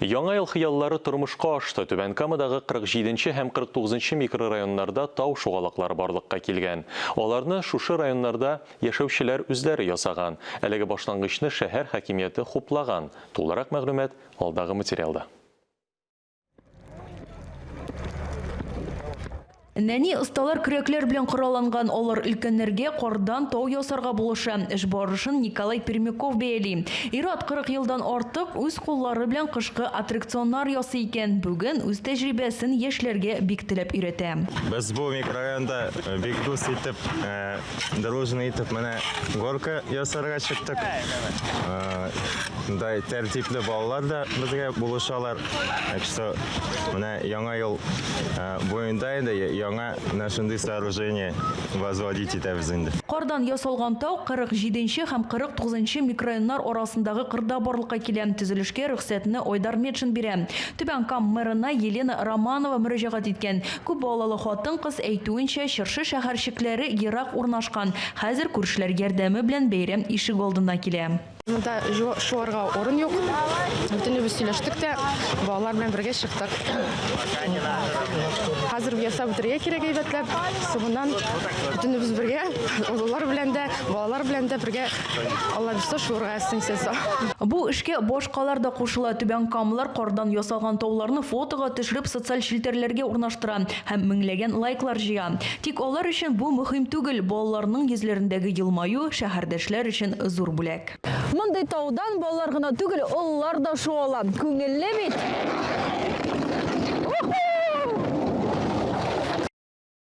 Яңа ел хыяллары тормышка ашты. Түбән Камадагы 47 нче һәм 49 нчы микрорайоннарда тау шугалаклары барлыкка килгән. Аларны шушы районнарда яшәүчеләр үзләре ясаган. Әлеге башлангычны шәһәр хакимияте хуплаган. Тулырак мәгълүмат алдагы материалда. Нәни осталар көрәкләр белән коралланган, алар өлкәннәргә кардан тау ясарга булыша. Эш барышын Николай Пермяков бәяли. Ир-ат 40 елдан артык үз куллары белән кышкы аттракционнар ясый икән. Бүген үз тәҗрибәсен яшьләргә бик теләп өйрәтә. Без бу микрорайонда бик дус итеп, дружно итеп менә горка ясарга чыктык. Монда тәртипле балалар да безгә булышалар. Так что менә яңа ел буенда инде яңа менә шундый сооружение возводить итәбез инде. Кардан ясалган тау 47 нче һәм 49 нчы микрорайоннар арасындагы кырда барлыкка килә. Төзелешкә рөхсәтне Айдар Метшин бирә. Түбән Кама мэрына Елена Романова мөрәҗәгать иткән. Күп балалы хатын-кыз әйтүенчә, чыршы шәһәрчекләре ерак урнашкан. Хәзер күршеләр ярдәме белән бәйрәм ишегалдына килә. Монда шуарга урын юк. Бөтенебез сөйләштек тә, балалар белән бергә чыктык. Хәзер ясап бетерергә кирәк әйбәтләп. Соңыннан бөтенебез бергә, олылар белән дә, балалар белән дә бергә Алла бирсә шуарга язсын исән сау. Бу эшкә башкалар да кушыла. Түбән Камалар кардан ясалган тауларны фотога төшереп социаль челтәрләргә урнаштыра һәм меңләгән лайклар җыя. Тик алар өчен бу мөһим түгел, балаларның йөзләрендәге елмаю, шәһәрдәшләр өчен зур бүләк. Мондый таудан балалар гына түгел, олылар да шуа ала. Күңелле бит!